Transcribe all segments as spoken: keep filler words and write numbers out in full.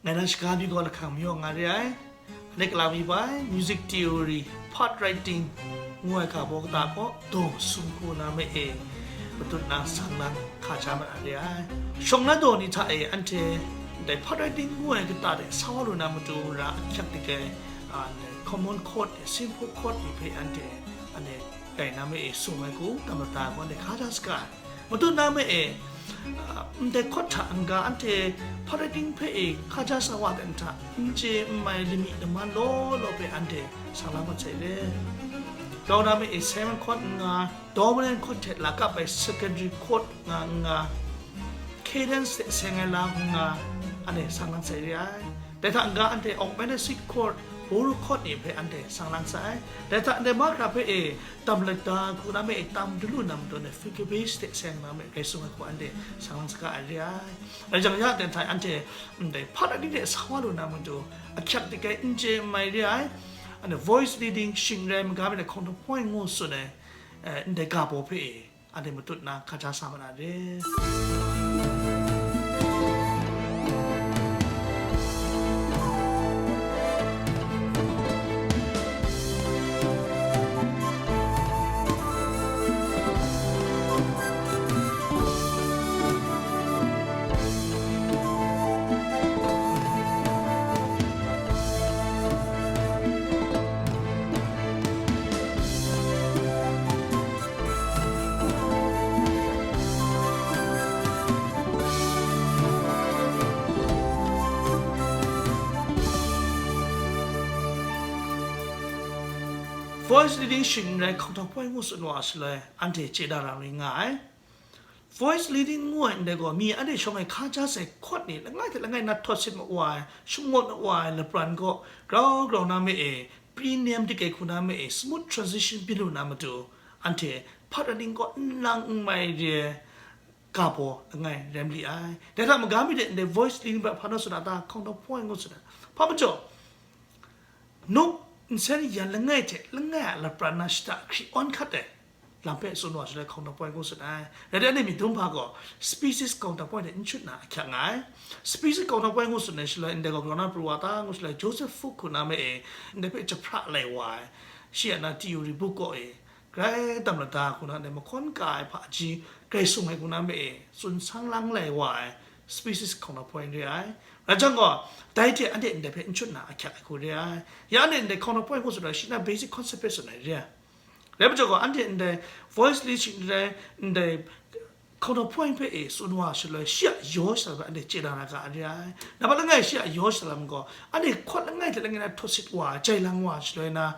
Ngai nan shaga mi gaw lahkang mayaw nga re ai. Anhte galaw mi bai, music theory, part writing, ngu ai ga baw kata gaw daw masum hku na me e, matut na sang lang hka ja ma na re ai. Shawng na daw ni hta e anhte dai part writing ngu ai kata de sa wa lu na matu ra ahkyak dik ai, a, common chord, simple chord ni hpe anhte, anhte rai na me e sung ai hku, tam lata gaw anhte hka ja saga ai. Matut na me e, a, ndai chord hta n-ga anhte part writing hpe e hka ja sa wa ai hta, n chye n mai lami laman law law hpe anhte sa la mat sai le. Grau na me e seven chord n-ga, dominant chord hte lakap ai secondary chord nga n-ga, cadence hte seng ai lam n-ga, anhte sang lang sai re ai. Dai hta n-ga anhte augmented sixth chord, borrowed chord ni hpe anhte sang lang sai. Dai hta ndai mahkra hpe e tam lata hku na me e tam du lu na matu, figure bass hte seng na me rai sung ai hku anhte sang lang saga ai re ai. Rai jang ya ten hta anhte ndai part writing hte sa wa lu na matu, ahkyak dik ai, n chye n mai re ai. Anhte voice leading shing rai, maga mi na counterpoint ngu tsun ai, eh, ndai ga baw hpe e anhte matut na hka ja sa ma na re. Voice leading shing n rai counterpoint ngu tsun wa shaloi, anhte chye da ra ring nga ai. Voice leading ngu ai ndai gaw, mi anhte shawng e hka ja sai chord ni langai hte langai na htot sit ma wa ai, shangut ma wa ai lapran gaw, grau grau na me e, pre-nem dik ai hku na me e, smooth transition byin lu na matu, anhte part writing kaw n lang n mai re ai ga baw langai rai li ai. Dai hta maga mi de ndai voice leading hpe hpa na tsun a ta, counterpoint ngu tsun ai. Hpa majaw, Nuk nsen yan langai hte langai a lapran na shada hkri awn hkat ai lam hpe tsun wa shaloi counterpoint ngu tsun ai. Rai dai, anhte myit dum hpa gaw species counterpoint hte n shut na ahkyak nga ai. Species counterpoint ngu tsun ai shaloi, ndai gaw grau na pru wa ta ngu shaloi, Joseph Fooke hku na me e, ndai hpe jahpra lai wa ai, shi a na theory book kaw e, grai tam lata hku na ndai mahkawn ka ai hpaji grai sung ai hku na me e, tsun sang lang lai wa ai species counterpoint re ai. Rai jang gaw, dai hte anhte ndai hpe n shut na ahkyak ai hku re ai. Ya anhte ndai counterpoint hku tsun ai, shi na basic concept hpe tsun ai re ai. Rai majaw gaw, anhte ndai voice leading shing n rai, ndai counterpoint hpe e tsun wa shaloi, shi a yaw sha hpe anhte chye na ra ga ai re ai. Nang hpa langai shi a yaw sha lam gaw, anhte chord langai hte langai na htot sit wa, jai lang wa shaloi na,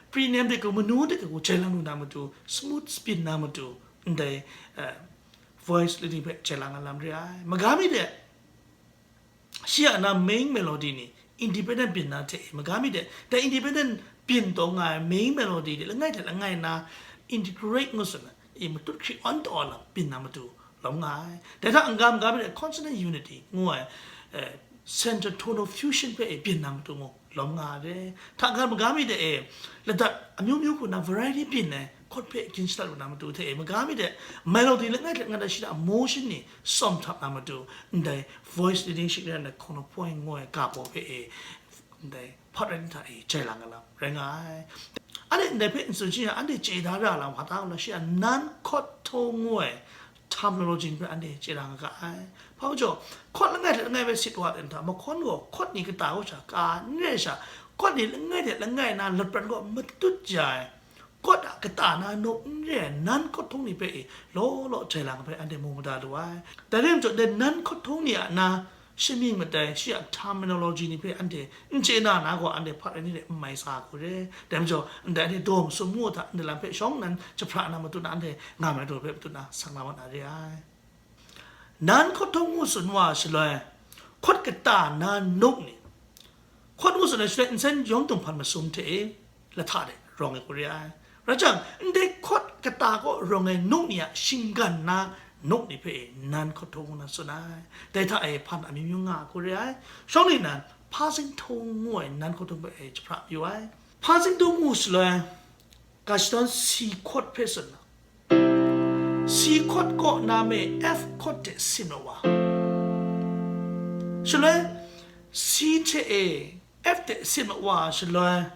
pre-nem de hku, manu de hku jai lang lu na matu, smooth spin na matu, ndai, eh, voice leading hpe jai lang ai lam re ai. Maga mi de, shi a na main melody ni independent byin na hte e, maga mi de, dai independent byin taw nga ai main melody de langai hte langai na integrate ngu tsun ai, i matut hkri awn taw lam byin na matu lawm nga ai. Dai hta n-ga maga mi de consonant unity ngu ai, eh, central tonal fusion hpe e byin na matu ngu lawm nga ai. Hta n-ga maga mi de e, ladat amyu myu hku na variety byin ai chord hpe gin shalat lu na matu hte e, maga mi de melody langai hte langai na shi na motion ni tsawm htap na matu, ndai voice leading shing n rai na counterpoint ngu ai ga baw hpe e, ndai part writing hta e jai lang ai lam rai nga ai. Anhte ndai hpe n tsun shi yang, anhte chye da ra lam hpa ta ngu na, shi a non chord tone ngu ai terminology ni hpe anhte chye da nga ga ai. Hpa majaw, chord langai hte langai hpe sit wa ai hta, mahkawn gaw chord ni kata kaw sha ka n re ai sha, chord ni langai hte langai na lapran kaw matut ya ai, chord a kata na note n re ai non chord tone ni hpe e law law jai lang ai hpe anhte mu mada lu ai. Dai rai majaw, dai non chord tone ni a na shamying matai, shi a terminology ni hpe anhte n chye na na gaw, anhte part writing hte n mai sa hku re. Dai majaw, ndai anhte daw masum ngu hta, ndai lam hpe shawng nnan jahpra na matu na, anhte nga mai daw hpe matu na sang la mat na re ai. Non chord tone ngu tsun wa shaloi, chord kata na note ni, chord ngu tsun ai shaloi, nsen yawng tumhpan masum hte e, lahta de rawng ai hku re ai. Rai jang, ndai chord kata kaw rawng ai note ni a shinggan na note ni hpe e non chord tone ngu na tsun ai. Dai hta e hpan amyu myu nga ai hku re ai. Shawng nnan, passing tone ngu ai non chord tone hpe e jahpra mayu ai. Passing tone ngu shaloi, ga shadawn C chord hpe tsun na, C chord kaw na me F chord hte sim na wa. Shaloi, C hte A, F hte sit mat wa shaloi,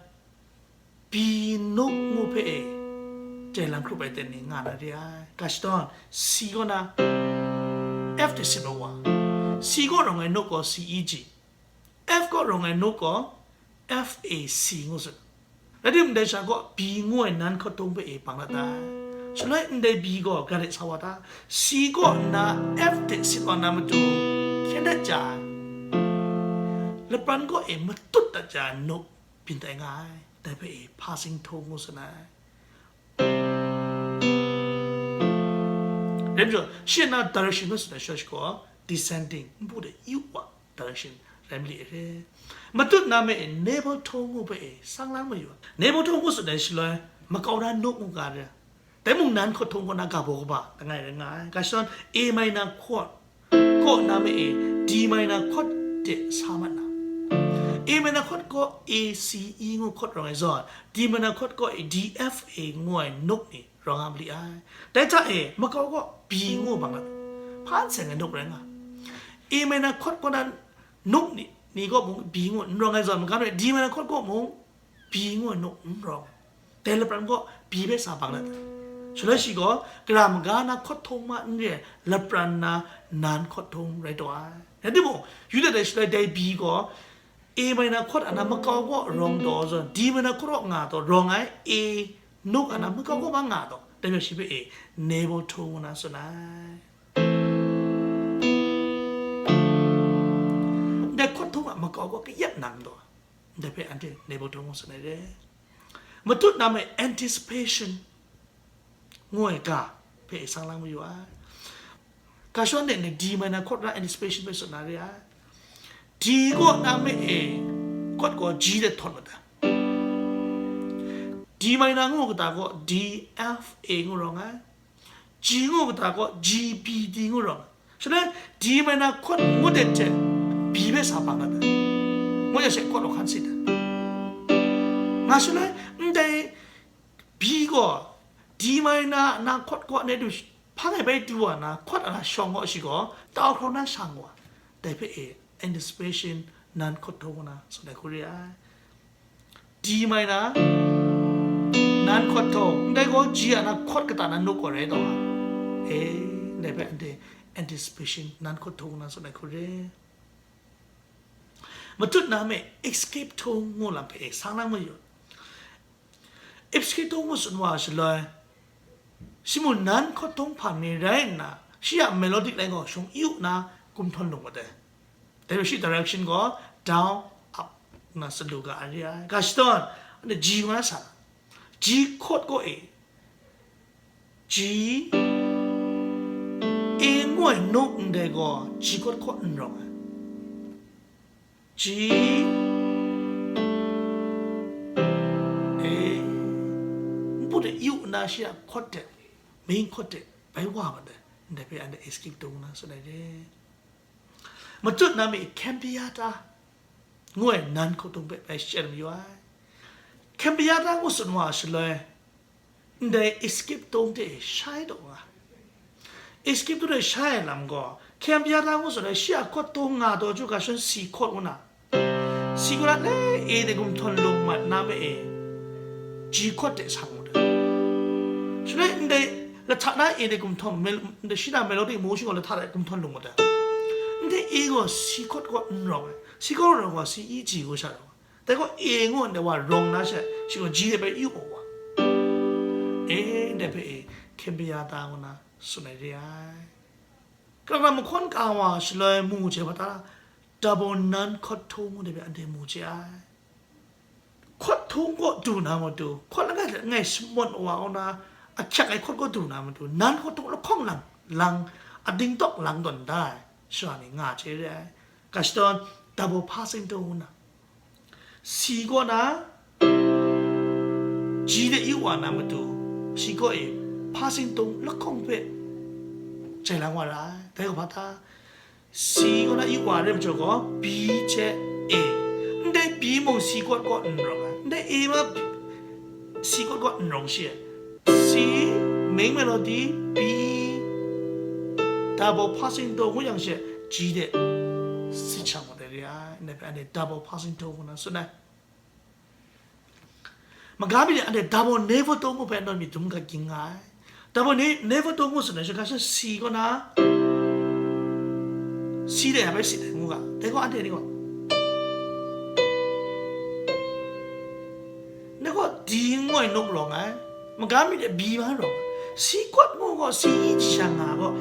B note ngu hpe e, jai lang hkrup ai ten ni nga na re ai. Ga shadawn, C kaw na F hte sit mat wa. C kaw rawng ai note gaw C E G. F kaw rawng ai note gaw F A C ngu tsun. Rai timung, ndai sha gaw B ngu ai nan hkawt htawng hpe e bang dat ai. Shaloi ndai B gaw gara de sa wa ta? C kaw nna F hte sit wa na matu, hkyen dat ja ai. Lapran kaw e matut dat ja ai note byin tai nga ai. Dai hpe e passing tone ngu tsun ai. Rai majaw, shi a na direction hpe tsun ai shaloi shi gaw, descending, npu de yu wa direction rai mali re. Matut na me e navel tone ngu hpe e sang lang mayu ai. Navel tone ngu tsun ai shaloi, makau na note ngu ga re. Dai mung nan hkawt htawng kaw na ga baw kaba langai rai nga ai. Ga shadawn, A minor chord kaw na me e D minor chord de sa mat na. A minor chord kaw A C E ngu chord rawng ai zawn, D minor chord kaw e D F A ngu ai note ni rawng nga mali ai. Dai hta e makau kaw B ngu bang lat, hpan seng ai note rai nga. A minor chord kaw na note ni, ni kaw mung B ngu n rawng ai zawn, magan e D minor chord kaw mung B ngu ai note n rawng. Dai lapran gaw B hpe sa bang lat ai. Shaloi shi gaw, gara maga na hkawt htawng ma n re ai, lapran na nan hkawt htawng rai taw ai. Rai timung, yu dat ai shaloi dai B gaw, A minor chord a na makau kaw rawng taw zawn, D minor chord kaw nga taw rawng ai, A note a na makau kaw ma nga taw, dai hpe shi hpe e navel tone ngu na tsun ai. Dai hkawt htawng a makau kaw kayat nang taw, dai hpe anhte navel tone ngu tsun ai re. Matut na me anticipation ngu ai ga hpe e sang lang mayu ai. Ga shadawn de ni D minor chord na anticipation hpe tsun na re ai. D kaw na me e chord gaw G de htawt mat ai. D minor ngu kata gaw D F A ngu rawng ai. G ngu kata gaw G B D ngu rawng ai. Shaloi D minor chord ngut de hte B hpe sa bang dat ai. Ngut de she chord law hkan sit ai. Nga shaloi, ndai B gaw D minor na chord kaw ne du, hpa ngai bai du wa na, chord a na shawng gaw shi gaw, tau hkraw na shang wa, dai hpe e anticipation nan hkawt htawng ngu na tsun ai hku re ai. D minor nan hkawt htawng, ndai gaw G a na chord kata na note gaw rai taw nga. E, ndai hpe anhte anticipation nan hkawt htawng ngu na tsun ai hku re. Matut na me escape tone ngu lam hpe e sang lang mayu. Escape tone ngu tsun wa shaloi, shi mung nan hkawt htawng hpan ni rai nna, shi a melodic line gaw shawng yu na gumhtawn lung mat ai. Dai hpe shi direction gaw down, up na salu ga ai re ai. Ga shadawn, anhte G ngu na sa, G chord kaw e, G, A ngu ai note ndai gaw G chord kaw n rawng ai. G, A, npu de yu nna shi a chord de, main chord de bai wa mat ai, ndai hpe anhte escape tone ngu na tsun ai re. Matut na mi cambiata ngu ai nan hkawt htawng hpe bai shachyen mayu ai. Cambiata ngu tsun wa shaloi, ndai escape tone hte shai taw nga. Escape tone hte shai ai lam gaw, cambiata ngu tsun ai shi a chord htawng nga taw chyu ga shadawn C chord ngu na, C chord a le A de gumhtawn lung mat na me e, G chord de sa ngut ai. Shaloi ndai lahta na A de gumhtawn, mel-, ndai shi na melodic motion gaw lahta de gumhtawn lung mat ai. Ndai A gaw C chord kaw n rawng ai. C chord rawng gaw C E G ngu sha rawng. Dai gaw A ngu ndai wa rawng na she, shi gaw G de bai yu wa. E, ndai hpe e, cambiata ngu na tsun ai re ai. Kalang mahkawn ka wa shaloi mu chye wa ta, double nan hkawt htawng ngu de hpe anhte mu chye ai. Hkawt htawng kaw du na matu, hkawt langai langai shamawt wa na, ahkyak ai hkawt kaw du na matu, nan hkawt htawng lahkawng lang, lang, ading tawk lang tawn da ai, sara ni nga chye re ai. Ga shadawn, double passing tone ngu na, C kaw na, G de yu wa na matu, shi kaw e passing tone lahkawng hpe jai lang wa ra ai. Dai gaw hpa ta? C kaw na yu wa re majaw gaw, B hte A. Ndai B mung C chord kaw n rawng ai. Ndai A ma C chord kaw n rawng shi ai. C, main melody, B, double passing tone ngu yang she, G de sit shang wa dai. re ai, ndai hpe anhte double passing tone ngu na tsun ai. Maga mi de anhte double never tone ngu hpe nawn myit dum ga ging nga ai. Double ne-, never tone ngu tsun ai, shi ga sha C kaw na, C de ya bai C de ngu ga, dai gaw anhte ni gaw, dai gaw D ngu ai note rawng ai. Maga mi de B bai rawng ai. C chord ngu gaw C E G sha nga gaw,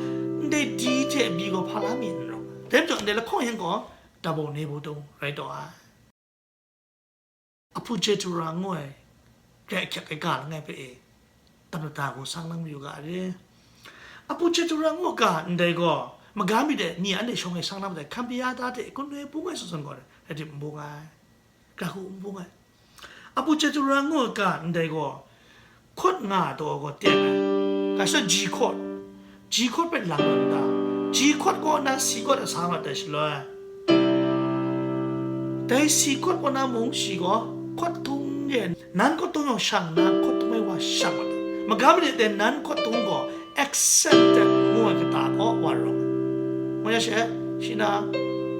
ndai D hte B gaw hpa la mi n rawng ai. Dai majaw ndai lahkawng yan gaw double never tone rai taw ai. Appoggiatura ngu ai, grai ahkyak ai ga langai hpe e, tam lata gaw sang lang mayu ga re. Appoggiatura ngu ga ndai gaw, maga mi de ni anhte shawng e sang lang matai, Cambiata hte Conway bung ai zawn zawn gaw, rai tim n bung ai, gara hku n bung ai. Appoggiatura ngu ga ndai gaw, chord nga taw gaw teng ai. Ga sha G chord, G chord hpe lang mat nna, G chord kaw na C chord a sa mat ai shaloi, dai C chord kaw na mung shi gaw chord tung de, nan chord tung yawng shang nna, chord tung ai wa shang mat ai. Maga mi de dai nan chord tung gaw accented ngu ai kata kaw wa rawng ai. Ngu ya she, shi na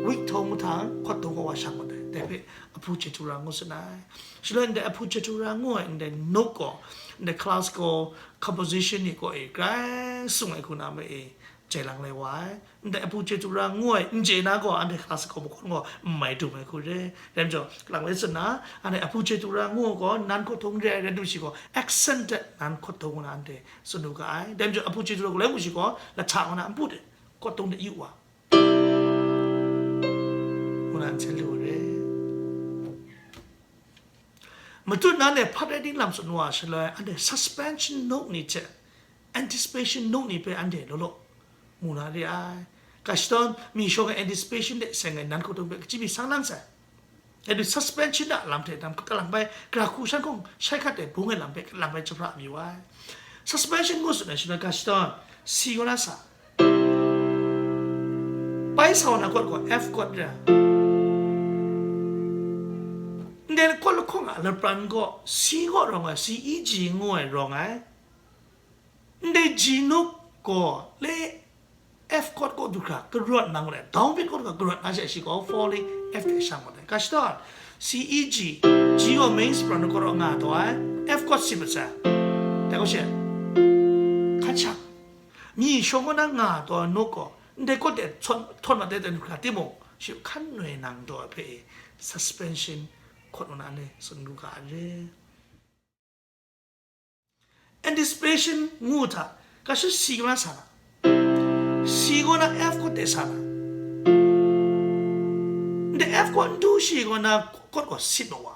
weak tone mahtang chord tung gaw wa shang mat ai. Dai hpe appoggiatura ngu tsun ai. Shaloi ndai appoggiatura ngu ai ndai note gaw, ndai classical composition ni kaw e grai sung ai hku na ma e, jai lang lai wa ai. Ndai appoggiatura ngu ai n chye na gaw, anhte classical makhawn gaw n mai dum ai hku re. Dai majaw, kalang lai tsun na, anhte appoggiatura ngu ai gaw nan chord tone re ai rai dum shi gaw, accented nan chord tone ngu na anhte tsun lu ga ai. Dai majaw, appoggiatura galoi mu shi gaw, lahta ngu na n put ai, chord tone de yu wa. Ngu na nsen lu re. Matut na ne hpat rai ting lam tsun wa shaloi, anhte suspension note ni hte anticipation note ni hpe anhte law law mu na re ai. Ga shadawn mi shawng ai anticipation de seng ai nan hku tong hpe kaji mi sang lang sai. Dai du suspension a lam hte tam kalang bai, gara hku shan hkawng shai hkat ai bung ai lam hpe kalang bai jahpra mayu ai. Suspension ngu tsun ai shaloi, ga shadawn C kaw na sa, bai sa wa na chord gaw F chord re ai. Ndai chord lahkawng a lapran gaw C kaw rawng ai, C E G ngu ai rawng ai. Ndai G note gaw le F chord kaw du hkra karawt nang let, downbeat chord hkra karawt na she shi gaw falling F hte shang mat ai. Ga shadawn, C E G, G gaw main soprano chord nga taw ai, F chord sit mat sai. Dai gaw she, hkan shang, mi shawng kaw na nga taw ai note gaw, ndai chord de htawn, htawn mat ai hkra timung, shi hkan noi nang taw ai hpe suspension chord ngu na anhte tsun lu ga ai re. Anticipation ngu hta, ga sha C kaw na sa na, C kaw na F chord de sa na, ndai F chord n du shi kaw na chord gaw sit maw wa?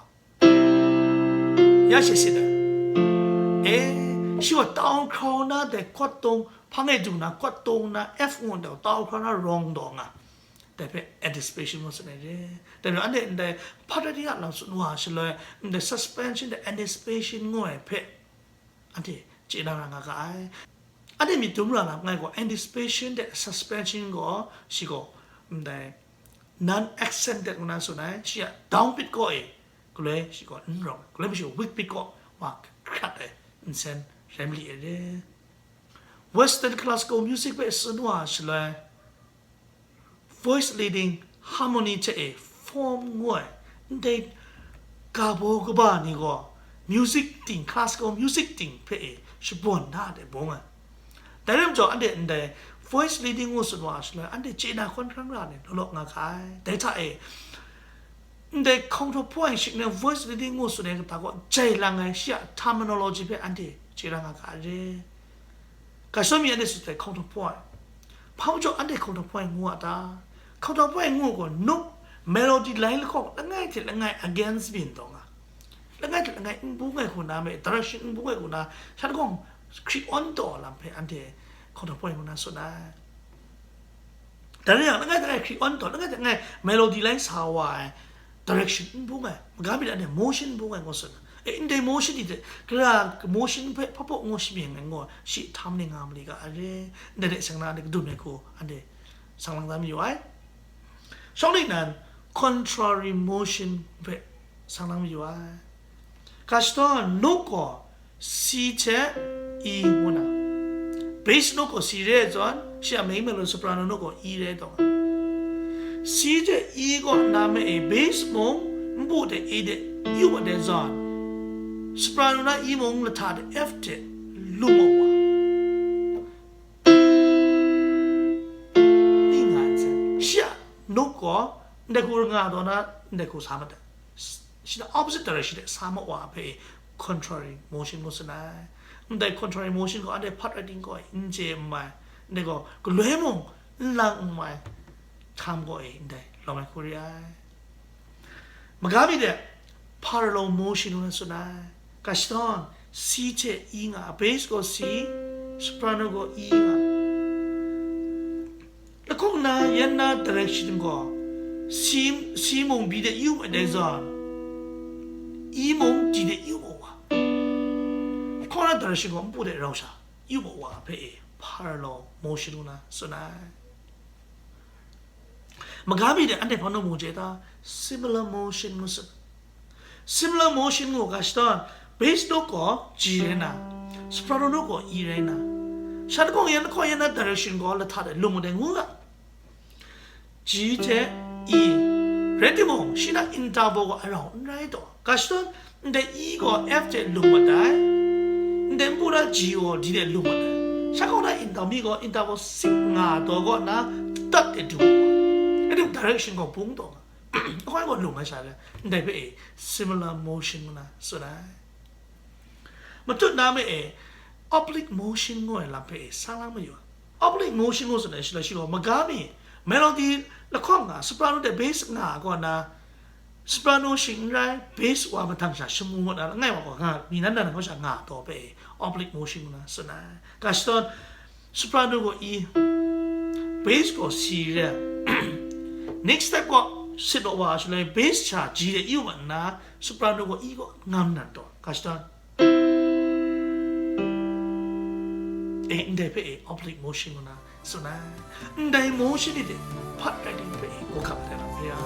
Ya she sit ai. E, shi gaw down crown na dai chord tone hpang e du na, chord tone na F ngu ndai down crown na rawng taw nga. Dai hpe anticipation ngu tsun ai re. Dai majaw anhte ndai hpat rai ting a lam tsun wa shaloi, ndai suspension dai anticipation ngu ai hpe anhte chye na ra nga ga ai. Anhte myit dum ra lam ngai gaw, anticipation dai suspension gaw, shi gaw, ndai non-accented ngu na tsun ai, shi a downbeat kaw e, galoi shi gaw n rawng, galoi mi shi gaw weak beat kaw wa hkrat ai nsen rai mali ai re. Western classical music hpe tsun wa shaloi, voice leading harmony hte e form ngu ai, ndai ga baw kaba ni gaw music ting, classical music ting hpe e shabawn na de bung ai. Dai rai majaw, anhte ndai voice leading ngu tsun wa shaloi, anhte chye na hkawn hkrang ra ni law law nga ga ai. Dai hta e, ndai counterpoint shik na voice leading ngu tsun ai kata gaw jai lang ai, shi a terminology hpe anhte chye ra nga ga ai re. Ga shadawn mi anhte tsun ai counterpoint. Hpa majaw anhte counterpoint ngu a ta? Counterpoint ngu gaw, note, melody line lahkawng langai hte langai against byin taw nga, langai hte langai n bung ai hku na me, direction n bung ai hku na, shan hkawng hkri awn taw lam hpe anhte counterpoint ngu na tsun ai. Dai rai yang, langai hte langai hkri awn taw, langai hte langai melody line sa wa ai, direction n bung ai, maga mi de anhte motion n bung ai ngu tsun ai. E, ndai motion ni hte, gara motion hpe hpa baw ngu shamying ai ngu, shi htam ni nga mali ga ai re. Ndai de seng na anhte kadun ai hku, anhte sang lang dan mayu ai. Shawng ningnan contrary motion hpe sang lang mayu ai. Ga shadawn note gaw C hte E ngu na, bass note gaw C re ai zawn, shi a main melody soprano note gaw E re ai taw nga. C hte E kaw na me e bass mung, npu hte A hte yu wa de zawn, soprano na E mung lahta hte F hte lung wa wa. Ning nga ai hte, shi a note gaw ndai hku nga taw na, ndai hku sa mat ai. Shi na opposite direction de sa ma wa hpe contrary motion ngu tsun ai. Ndai contrary motion gaw anhte part writing gaw n chye n mai, ndai gaw galoi mung n lang n mai, htam gaw e ndai lawm ai hku re ai. Maga mi de parallel motion ngu na tsun ai. Ga shadawn, C hte E nga, bass gaw C, soprano gaw E nga. Lahkawng na yan na direction gaw C, C mung B de yu ma dai zawn, E mung D de yu ma wa. Lahkawng na direction gaw npu de rau sha yu ma wa hpe e parallel motion ngu na tsun ai. Maga mi de anhte hpang nu mu je ta, similar motion ngu tsun. Similar motion ngu ga shadawn, bass note gaw G rai na, soprano note gaw E rai na, sha lahkawng yan lahkawng yan na direction gaw lahta de lung de ngu ga. G hte E, rai timung, shi na interval gaw arau n rai taw. Ga shadawn, ndai E gaw F hte lung mat ai, ndai npu na G gaw D hte lung mat ai. Sha kaw na interval mi gaw interval sik nga taw kaw na, dat de du wa. Rai tim direction gaw bung taw nga. Ahkoi gaw lung ai sha le, ndai hpe e similar motion ngu na tsun ai. Matut na me e oblique motion ngu ai lam hpe e sa lang mayu ai. Oblique motion ngu tsun ai shaloi shi gaw maga mi, melody lahkawng nga, soprano de bass nga kaw na, soprano shing n rai, bass wa mahtang sha shamu ngut na langai wa gaw nga, mi nan nan gaw sha nga taw hpe e oblique motion ngu na tsun ai. Ga shadawn, soprano gaw E, bass gaw C re. Next step gaw sit wa wa shaloi bass cha G de yu ma nna, soprano gaw E gaw ngam nan taw. Ga shadawn, e, ndai hpe e oblique motion ngu na tsun ai. Ndai motion ni de part writing hpe e gawhkap ai lam hpe a.